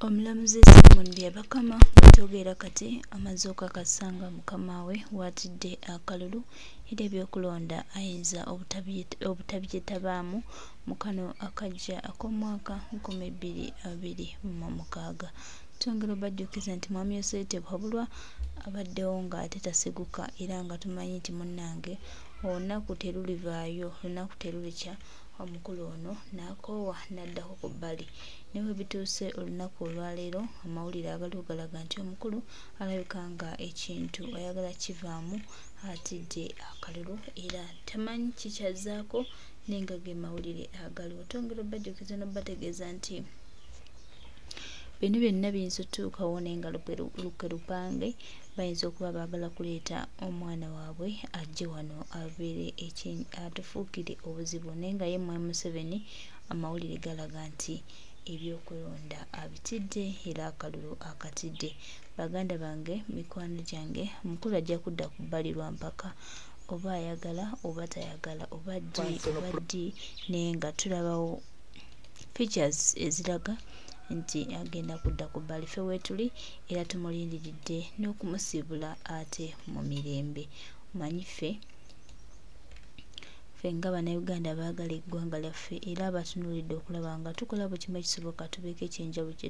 Omulamuzi Simon Byabakama bw'atwogerera kati amaze okukakasa nga mukama we w'atidde akalulu era ebyokulonda ayinza obutabyetabaamu mu kano akajja ak'omwaka 2026. Twongera obajjukiza nti Mwami Yoseri Tibuhaburwa abaddewo ng'ate taseguka era nga tumanyi nti munnange olunaku terulivaayo, olunaku terulikya omukulu ono n'akoowa n'addako ku bbali. Ne we bituuse olunaku olwaleero amawulire agaliwo galaga nti omukulu alabika nga ekintu ayagala kivaamu atidde akalulu era tamanyi kikyazzaako naye nga ge mawulire agaliwo. Twongera obajjukiza n'obategeeza nti bino byonna biyinza otuukawo naye nga lukwe lupange bayinza okuba baagala kuleeta omwana waabwe ajje wano abeere atufuukire obuzibu naye nga ye Mwami Museveni amawulire galaga nti ebyokulonda abitidde era akalulu akatidde. Baganda bange, mikwano gyange, omukulu ajja kudda ku bbali lwa mpaka oba ayagala oba tayagala oba ddi oba ddi naye nga tulabawo features eziraga nti agenda kudda ku bbali. Ffe weetuli era tumulindiridde n'okumusiibula ate mu mirembe. Omanyi ffe ffe nga Bannayuganda abaagala eggwanga lyaffe era abatunuulidde okulaba nga tukola buli kimu ekisoboka tubeeko ekyenjawulo kye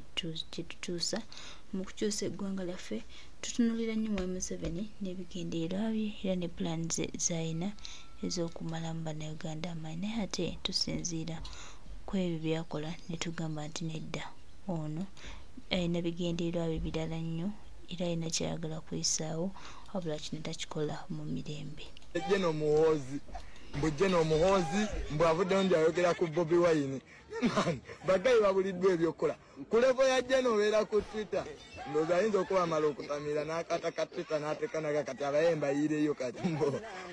tutuusa mu kukyusa eggwanga lyaffe. Tutunuulira nnyo Mwami Museveni n'ebigendererwa bye era ne pulaani ze z'alina ez'okumalamu Bannayuganda amaanyi naye ate tusinziira ku ebyo by'akola ne tugamba nti nedda ono alina bigendererwa bye birala nnyo era alina ky'ayagala kuyisaawo wabula kino takikola mu mirembe. General Muhoozi mbu General Muhoozi mbu avuddeyo nti ayogera ku Bobi Wine. Man, bagayi babuliddwa ebyokukola ku level ya General obeera ku Twitter ndowooza ayinza okuba amala okutamira n'akata ka Twitter n'atekanaga kati abaye mbayiireyo kati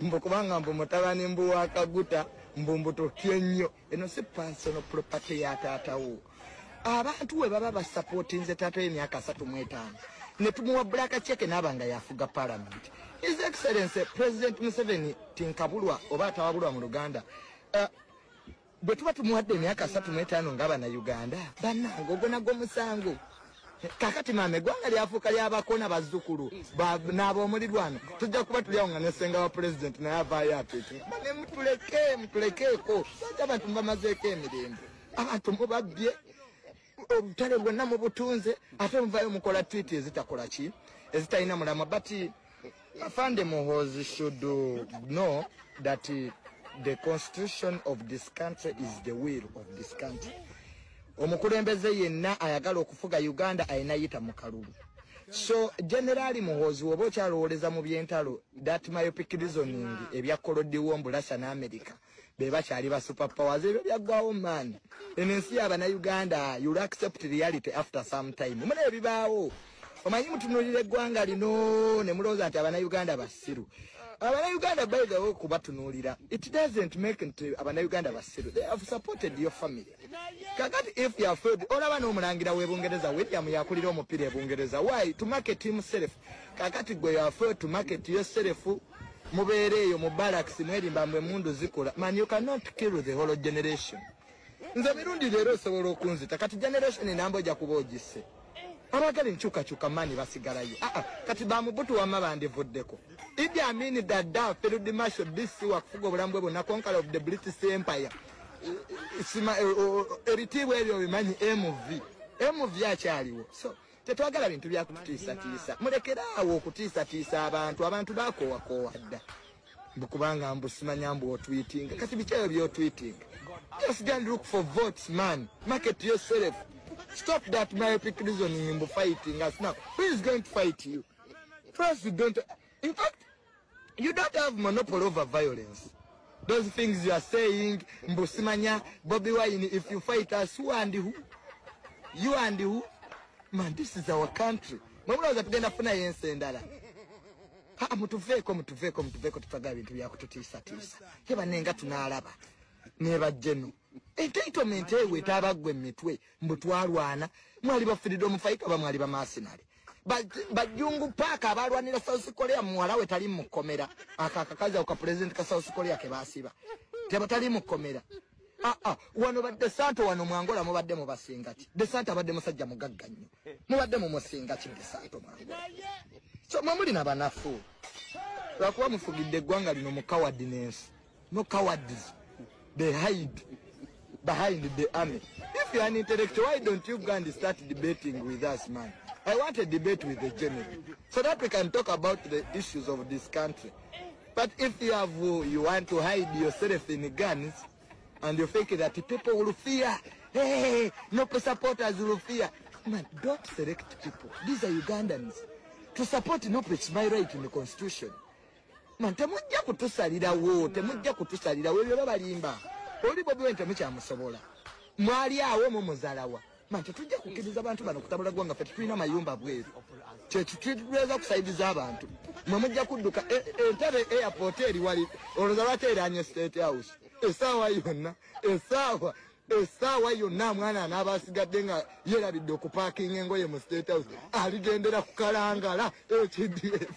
mbu kubanga mbu mutabani mbu wa Kaguta mbu mbu totye nnyo. Eno si personal property ya taata wo. Abantu we baba basupportinze taata w'emyaka 35 ne tumuwa black check n'aba nga yafuga parliament. His Excellency President Museveni tinkabulwa oba atawabulwa mu Luganda, bwe tuba tumuwadde emyaka 35 ng'Abannayuganda bannange ogwo nagwo musango. Kakati maama eggwanga lyafuuka lyabakona bazzukulu n'ab'omulirwano tujja kuba tuli awo nga ne ssenga wa president naye avaayo atwite bane mutuleke mutulekeeko. Lwaki abantu mubamazeeko emirembe? Abantu mubabbye obutale bwonna mubutunze ate muvaayo mukola tweet ezitakola ki ezitalina mulamwa. But Afande Muhoozi should know that the constitution of this country is the will of this country. Omukulembeze yenna ayagala okufuga Uganda ayina yita mu kalulu. So General Muhoozi woba okyalowooleza mu byentalo, that myopic reasoning ebya Cold War mbu Russia ne America be bakyali ba super powers, ebyo byaggwawo man. Eno ensi y'Abannayuganda, you'll accept reality after some time. Muna ebibaawo omanyi mutunuulira eggwanga lino ne mulowooza nti Abannayuganda basiru. Abannayuganda, by the way, kubatunuulira it doesn't make nti Abannayuganda basiru. They have supported your family. Kakati if you are failed, olaba n'omulangira w'e Bungereza William yakulira omupiira e Bungereza. Why? To market himself. Kakati gwe you are failed to market yourself. Mubeere eyo mu barracks mwerimba mbwe emundu zikola. Man, you cannot kill the whole generation. Nze mirundi leero osobola okunzita kati generation enamba ojja kuba ogisse abaagala enkyukakyuka maani basigalayo. Aa kati bamubutu wamma bandivuddeko. Idi Amin Dada, Field Marshal DC wakufuga obulamu bwe bwonna, conqueror of the British Empire. Sima ebitiibwa ebyo bimanyi mv mv akyaliwo. So tetwagala bintu byakutiisatiisa. Mulekere awo okutiisatiisa abantu. Abantu bakowakoowa dda mbu kubanga mbu simanya mbu otweetinga. Kati biki ebyo byotweetinga? Just go and look for votes, man. Market yourself. Stop that myopic reasoning mbu fighting us. Now who is going to fight you? First, you don't, in fact you don't have monopoly over violence. Those things you are saying mbu simanya Bobi Wine, if you fight us, who and who? You and who? Man, this is our country. Mwemulowooza tugenda kufunayo ensi endala? Aa mutuveeko mutuveeko mutuveeko. Tutwagala bintu byakututiisatiisa ye bannenga tunaalaba nebajjeno entitlement eyo etaabaggwa emitwe mbu twalwana mwali ba freedom fighter oba mwali ba mercenary. Bajungu paaka abalwanira South Korea muwala we tali mukomera. Aka akakazi ako ka president ka South Korea ke basiba teba tali mukomera. Wano badde Santo wano mwangola mubadde mubasinga ki? De Santo abadde musajja mugagga nnyo. Mubadde mumusinga ki De Santo mwangola? So mwe mulina banafu. Lwakuba mufugidde eggwanga lino mu cowardness. No cowards. They hide behind the army. If you are an intellectual, why don't you go and start debating with us, man? I want a debate with the general so that we can talk about the issues of this country. But if you have, you want to hide yourself in guns and you think that people will fear, hey, no supporters will fear. Man, don't select people. These are Ugandans. To support NUP, it's my right in the constitution. Man, temujja kutusalirawo, temujja kutusalirawo, ebyo babalimba. Oli Bobi Wine temukyamusobola. Mwali awo mumuzalawa. Man, tetujja kukkiriza abantu bano kutabula ggwanga ffe tetulina mayumba bweru. Kyekituweza kusaidiza abantu. Mwe mujja kudduka Entebbe airport eri wali olowooza lwaki eranye State House. Essaawa yonna, essaawa yonna mwana anaaba asigadde nga yeerabidde okupaakinga engoye mu State House aligendera ku Kalangala ekidyeri.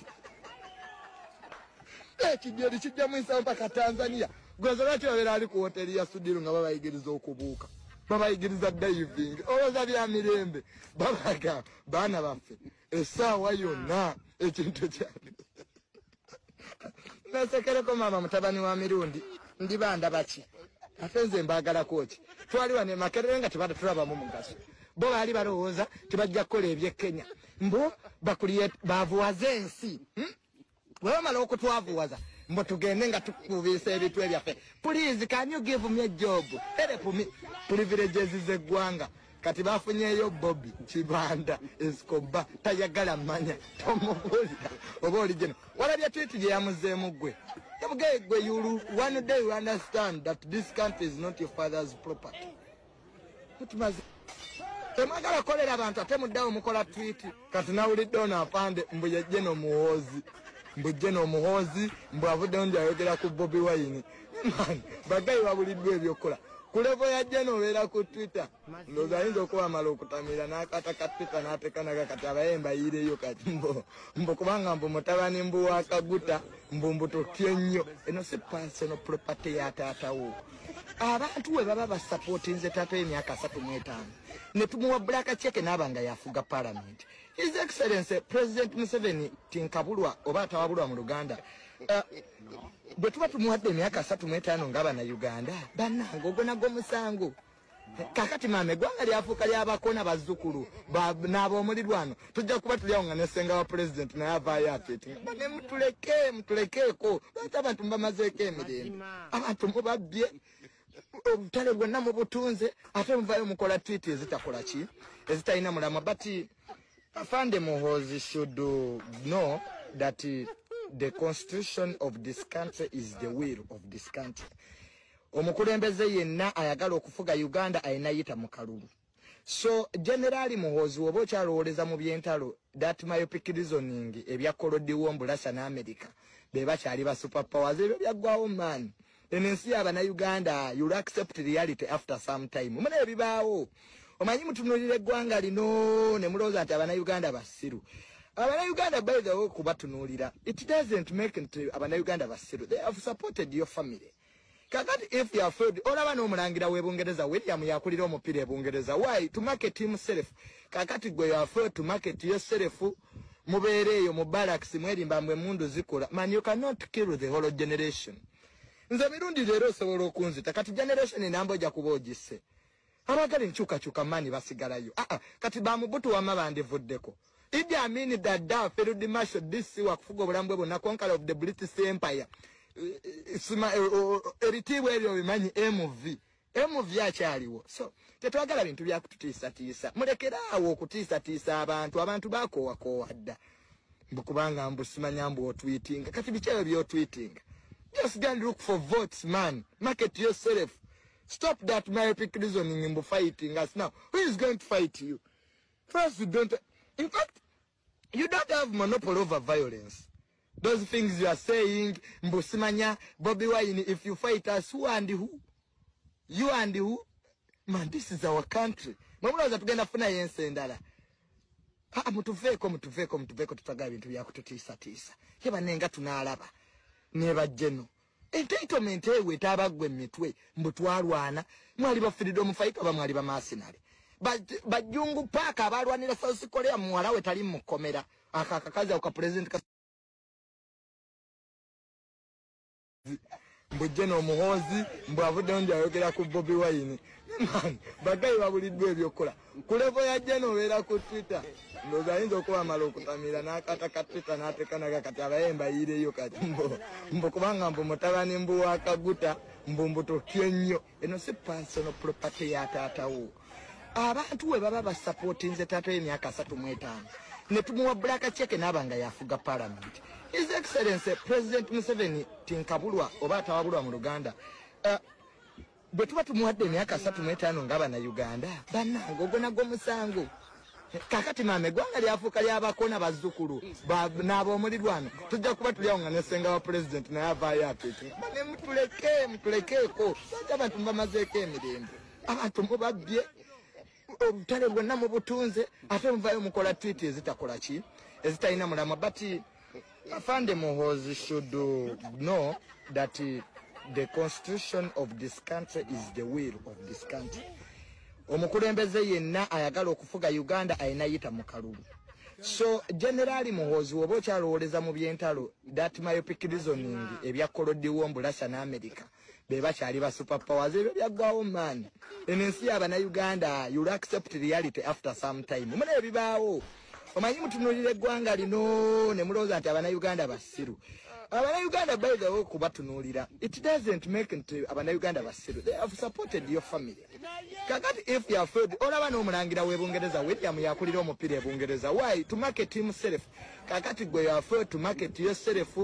Ekidyeri kijja mu nsawo mpaka Tanzania. Gwe lwaki babeera ali ku woteri ya Sudiru nga babayigiriza okubuuka. Babayigiriza diving. Olowooza bya mirembe. Babaga baana baffe essaawa yonna ekintu kyali. Nasekereko maama mutabani wa Mirundi ndiba ndaba ki? Ate nze mbaagalako ki? Twali wano e Makerere nga tebadde tulabamu mugaso. Bo baali balowooza tebajja kukola eby'e Kenya. Mbu bakuliye baavuwaze ensi. Bwe bamala okutwavuwaza mbu tugende nga tukubiisa ebitwe byaffe. Please, can you give me a job? Help me. Privileges z'eggwanga. Kati bafunyeeyo Bobby Kibanda Escobar tayagala manya tomubuulira oba oli geno. Walabye tweet gye yamuzeemu ggwe. Yamugaye ggwe, you one day you understand that this country is not your father's property. Mutumaze. Temwagala kukolera abantu ate muddawo mukola tweet. Kati nawulidde ono afande mbu ye General Muhoozi. Mbu General Muhoozi mbu avuddeyo nti ayogera ku Bobi Wine. Man, bagayi babuliddwa ebyokukola. Ku level ya General obeera ku Twitter. Ndowooza ayinza okuba amala okutamira n'akata ka Twitter n'atekanaga kati abaye mbayiireyo kati mbu kubanga mbu mutabani mbu wa Kaguta mbu mbu totye nnyo. Eno si personal property ya taata wo. Abantu we baba basupportinze taata emyaka 35 ne tumuwa black check n'aba nga yafuga parliament. His Excellency President Museveni tinkabulwa oba atawabulwa mu Luganda. Bwe tuba tumuwadde emyaka 35 ng'abannayuganda bannange ogwo nagwo musango. Kakati maama eggwanga lyafuuka lyabakona bazzukulu n'ab'omulirwano tujja kuba tuli awo nga ne ssenga wa president naye avaayo atwetinga bane mutuleke mutulekeeko lwaki abantu mubamazeeko emirembe abantu mubabbye obutale bwonna mubutunze ate muvaayo mukola tweet ezitakola ki ezitalina mulamwa. But Afande Muhoozi should know that the constitution of this country is the will of this country. Omukulembeze yenna ayagala okufuga Uganda ayina yita mu kalulu. So General Muhoozi woba okyalowooleza mu byentalo that myopic reasoning ebya Cold War mbu Russia ne America be bakyali ba super powers ebyo byaggwawo man. Eno ensi y'abannayuganda, you'll accept reality after some time. Muna ebibaawo. Omanyi mutunuulira eggwanga lino ne mulowooza nti abannayuganda basiru. Abannayuganda by the way kubatunuulira it doesn't make nti abannayuganda basiru. They have supported your family. Kakati if you are failed, olaba n'omulangira w'e Bungereza William yakulira omupiira e Bungereza. Why? To market himself. Kakati gwe you are failed to market yourself. Mubeere eyo mu barracks mwerimba mbwe emmundu zikola. Man, you cannot kill the whole generation. Nze Mirundi leero osobola okunzita. Kati generation enamba ojja kuba ogisse. Abaagala enkyukakyuka maani basigalayo. Kati bamubutu wamma bandivuddeko. Idi Amin Dada, Field Marshal DC wakufuga obulamu bwe bwonna, conqueror of the British Empire. Ebitiibwa ebyo bimanyi MV. MV akyaliwo. So tetwagala bintu bya kututiisatiisa. Mulekere awo okutiisatiisa abantu. Abantu bakoowakoowa dda. Mbu kubanga mbu simanya mbu otweetinga. Kati biki ebyo by'otweetinga? Just go and look for votes, man. Market yourself. Stop that myopic reasoning mbu fighting us now. Who is going to fight you? First, you don't. In fact, you don't have monopoly over violence. Those things you are saying, mbu simanya, Bobi Wine, if you fight us, who and who? You and who? Man, this is our country. Mwamulowooza tugenda kufunayo ensi endala. Mutuveeko, mutuveeko, mutuveeko, tutagala bintu bya kututiisatiisa. Ye bannenga tunaalaba. Ne bajjeno. Entitlement ewe etabaggwa emitwe mbu twalwana, mwali ba freedom fighter oba mwali ba mercenary. Bajungu paaka abalwanira South Korea muwala we tali mukomera. Aka akakazi ako ka president ka mbu General Muhoozi mbu avuddeyo nti ayogera ku Bobi Wine. Man, bagayi babuliddwa ebyokukola. Ku level ya General obeera ku Twitter. Ndowooza ayinza okuba amala okutamira n'akata ka Twitter n'ateekanaga kati abaye mbayiireyo kati mbu kubanga mbu mutabani mbu wa Kaguta mbu mbu totye nnyo. Eno si personal property ya taata wo. Abantu we baba basupportinze taata emyaka 35 ne tumuwa black check n'aba nga yafuga parliament. His Excellency President Museveni tinkabulwa oba atawabulwa mu Luganda. Bwe tuba tumuwadde emyaka 35 ng'abannayuganda bannange ogwo nagwo musango. Kakati maama eggwanga lyafuuka lyabakona bazzukulu n'ab'omulirwano tujja kuba tuli awo nga ne ssenga wa president naye avaayo atwite. Bane mutuleke mutulekeeko, lwaki abantu mubamazeeko emirembe, abantu mubabbye obutale bwonna mubutunze ate muvaayo mukola tweet ezitakola ki ezitalina mulamwa. But Afande Muhoozi should know that the constitution of this country is the will of this country. Omukulembeze yenna ayagala okufuga Uganda ayina yita mu kalulu. So General Muhoozi woba okyalowooleza mu by'entalo, that myopic reasoning ebya kolodiwo mbu Russia ne America be bakyali ba super powers, ebyo byaggwawo man. Eno ensi y'Abannayuganda, you'll accept reality after some time. Muna ebibaawo. Omanyi mutunuulira eggwanga lino ne mulowooza nti Abannayuganda basiru. Abannayuganda by the way kubatunuulira, it doesn't make nti Abannayuganda basiru. They have supported your family. Kakati if you are failed, olaba n'omulangira w'e Bungereza William yakulira omupiira e Bungereza. Why? To market himself. Kakati gwe you are failed to market yourself,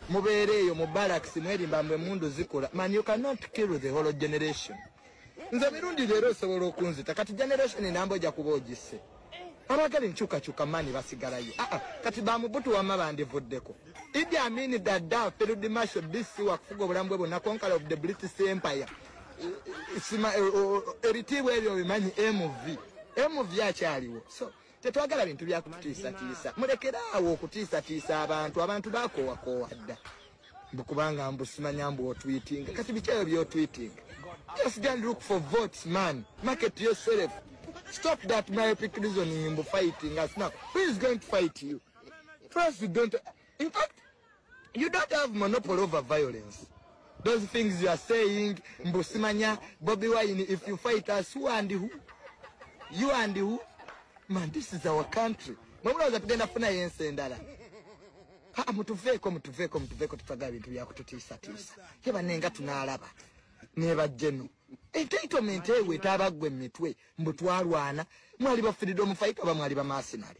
mubeere eyo mu barracks mwerimba mbwe emmundu zikola. Man, you cannot kill the whole generation. Nze mirundi leero osobola okunzita. Kati generation enamba ojja kuba ogisse. Abaagala enkyukakyuka maani basigalayo. Kati bamubutu wamma bandivuddeko. Idi Amin Dada, Field Marshal BC wakufuga obulamu bwe bwonna, conqueror of the British Empire. Ebitiibwa ebyo bimanyi MV. MV akyaliwo. So tetwagala bintu bya kutiisatiisa. Mulekere awo okutiisatiisa abantu. Abantu bakoowakoowa dda. Mbu kubanga mbu simanya mbu otweetinga. Kati biki ebyo by'otweetinga? Just go and look for votes, man. Market yourself. Stop that myopic reasoning mbu fighting us now. Who is going to fight you? First, you don't. In fact, you don't have monopoly over violence. Those things you are saying, mbu simanya, Bobi Wine, if you fight us, who and who? You and who? Man, this is our country. Mwamulowooza tugenda kufunayo ensi endala. Mutuveeko, mutuveeko, mutuveeko, tutwagala bintu byakututiisatiisa. Ye bannenga tunaalaba. Ne bajjeno. Entitlement ewe etabaggwa emitwe mbu twalwana, mwali ba freedom fighter oba mwali ba mercenary.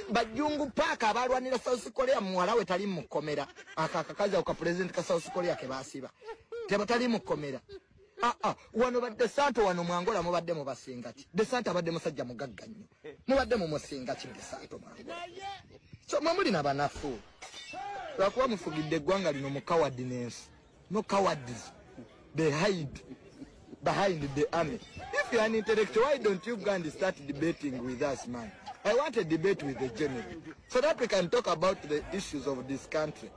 Bajungu paaka abalwanira South Korea muwala we tali mukomera. Aka akakazi ako ka president ka South Korea ke baasiba. Tebatali mukomera. Wano ba De Santo wano mu Angola mubadde mubasinga ki? De Santo abadde musajja mugagga nnyo. Mubadde mumusinga ki De Santo mu Angola? So mwe mulina banafu. Lwakuba mufugidde eggwanga lino mu cowardness. No cowards. They hide behind the army. If you are an intellectual, why don't you go and start debating with us, man? I want a debate with the general so that we can talk about the issues of this country.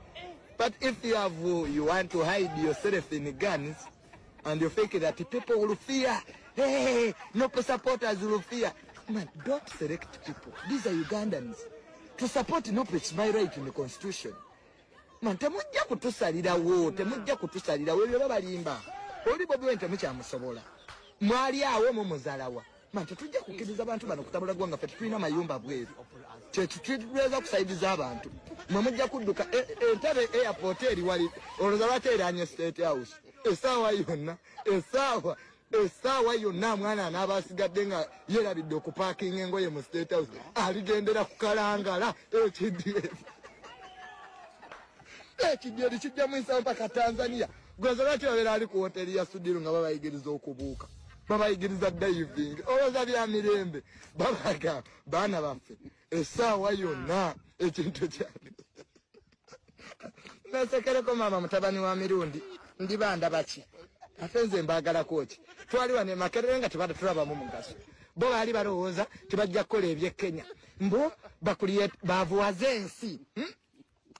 But if you have, you want to hide yourself in guns and you think that people will fear, hey, no supporters will fear. Man, don't select people. These are Ugandans. To support no, it's my right in the constitution. Man, temujja kutusalirawo, temujja kutusalirawo, ebyo babalimba. Oli Bobi Wine temukyamusobola. Mwali awo mumuzalawa. Man, tetujja kukkiriza abantu bano kutabula ggwanga ffe tetulina mayumba bweru. Kyekituweza kusaidiza abantu. Mwe mujja kudduka Entebbe airport eri wali, olowooza lwaki eranye State House? Essaawa yonna, essaawa yonna mwana anaaba asigadde nga yeerabidde okupaakinga engoye mu State House, aligendera ku Kalangala ekidyeri. Ekidyeri kijja mu mpaka Tanzania. Gwe lwaki babeera ali ku woteri ya Sudiru nga babayigiriza okubuuka? Babayigiriza diving. Olowooza bya mirembe. Babaga baana baffe essaawa yonna ekintu kyange. Nasekereko maama mutabani wa Mirundi, ndiba ndaba ki? Ate nze mbaagalako ki? Twali wano e Makerere nga tebadde tulabamu mugaso. Bo baali balowooza tebajja kukola eby'e Kenya. Mbu bavuwaze ensi.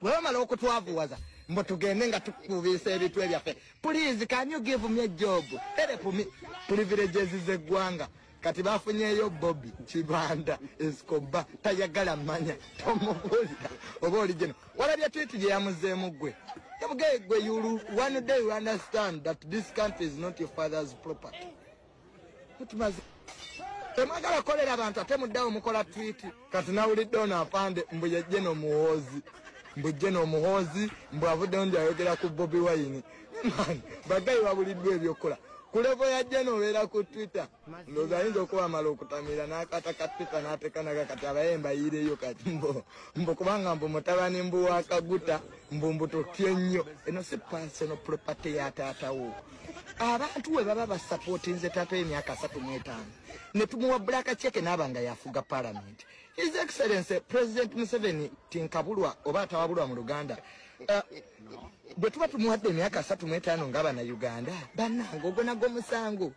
Bwe bamala okutwavuwaza Mbu tugende nga tukubiisa ebitwe byaffe. Please, can you give me a job? Help me. Privileges z'eggwanga. Kati bafunyeeyo Bobby Kibanda Escobar, tayagala manya, tomubuulira oba oli geno. Walabye tweet gye yamuzeemu ggwe. Yamugaye ggwe, you one day you understand that this country is not your father's property. Mutumaze. Temwagala kolera abantu ate muddawo mukola tweet. Kati nawulidde ono afande mbu ye General Muhoozi. Mbu General Muhoozi mbu avuddeyo ndi ayogera ku Bobi Wine. Man, bagayi babuliddwa ebyokukola. Ku level ya General obeera ku Twitter. Ndowooza ayinza okuba amala okutamira n'akata ka Twitter n'atekanaga kati abaye mbayiireyo kati mbu kubanga mbu mutabani mbu wa Kaguta mbu mbu totye nnyo. Eno si personal property ya taata wo. Abantu we baba basupportinze taata emyaka 35 ne tumuwa black check n'aba nga yafuga parliament. His Excellency President Museveni tinkabulwa oba atawabulwa mu Luganda. Bwe tuba tumuwadde emyaka 35 ng'abannayuganda bannange ogwo nagwo musango.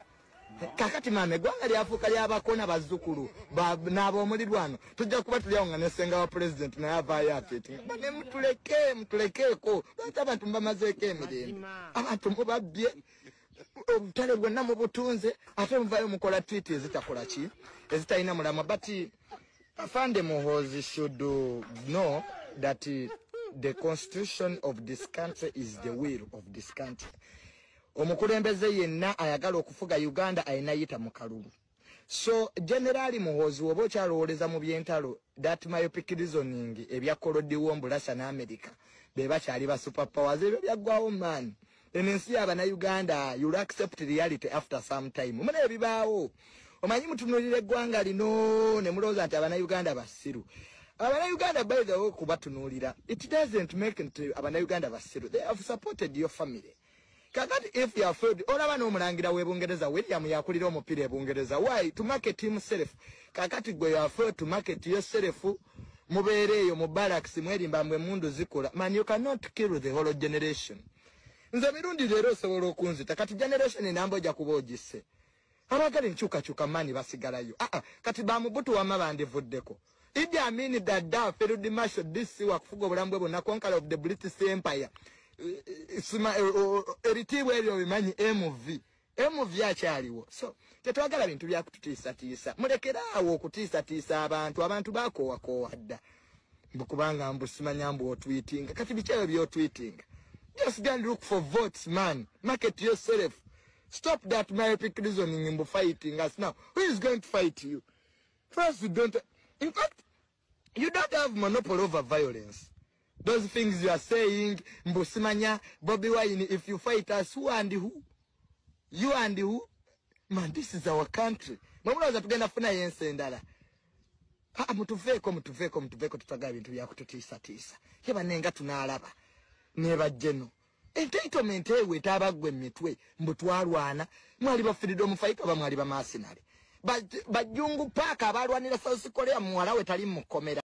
Kakati maama eggwanga lyafuuka ly'abakona bazzukulu n'ab'omulirwano, tujja kuba tuli awo nga ne ssenga wa president naye avaayo atwetinga. Bane mutuleke, mutulekeeko. Lwaki abantu mubamazeeko emirembe? Abantu mubabbye, obutale bwonna mubutunze, ate muvaayo mukola tweet ezitakola ki? Ezitalina mulamwa. But Afande Muhoozi should know that the constitution of this country is the will of this country. Omukulembeze yenna ayagala okufuga Uganda ayina yita mu kalulu. So General Muhoozi woba okyalowooleza mu by'entalo, that myopic reasoning ebya Kolodiwo mbu Russia ne America be bakyali ba super powers, ebyo byaggwawo man. Eno ensi y'Abannayuganda, you'll accept reality after some time. Muna ebibaawo. Omanyi mutunuulira eggwanga lino ne mulowooza nti Abannayuganda basiru. Abannayuganda, by the way, kubatunuulira, it doesn't make nti Abannayuganda basiru. They have supported your family. Kakati if you are afraid, olaba n'omulangira w'e Bungereza, William yakulira omupiira e Bungereza. Why? To market himself. Kakati gwe you are afraid to market yourself, mubeere eyo mu barracks mwerimba mbwe emmundu zikola. Man, you cannot kill the whole generation. Nze mirundi leero osobola okunzita. Kati generation enamba ojja kuba ogisse. Abaagala enkyukakyuka maani basigalayo. Kati bamubutu wamma bandivuddeko. Idi Amin Dada, Field Marshal DC wakufuga obulamu bwe bwonna, conqueror of the British Empire. Ebitiibwa ebyo bimanyi MV. MV akyaliwo. So tetwagala bintu bya kututiisatiisa. Mulekere awo okutiisatiisa abantu. Abantu bakoowakoowa dda. Mbu kubanga mbu simanya mbu otweetinga. Kati biki ebyo by'otweetinga? Just go and look for votes, man. Market yourself. Stop that myopic reasoning mbu fighting us now. Who is going to fight you? First, you don't. In fact, you don't have monopoly over violence. Those things you are saying, mbu simanya, Bobi Wine, if you fight us, who and who? You and who? Man, this is our country. Mwamulowooza tugenda kufuna yensi endala. Mutuveeko, mutuveeko, mutuveeko, tutagala bintu bya kututiisatiisa. Ye bannenga tunaalaba. Ne bajjeno. Entitlement ewe etabaggwa emitwe mbu twalwana, mwali ba freedom fighter oba mwali ba mercenary. Bajungu paaka abalwanira South Korea muwala we tali mu kkomera.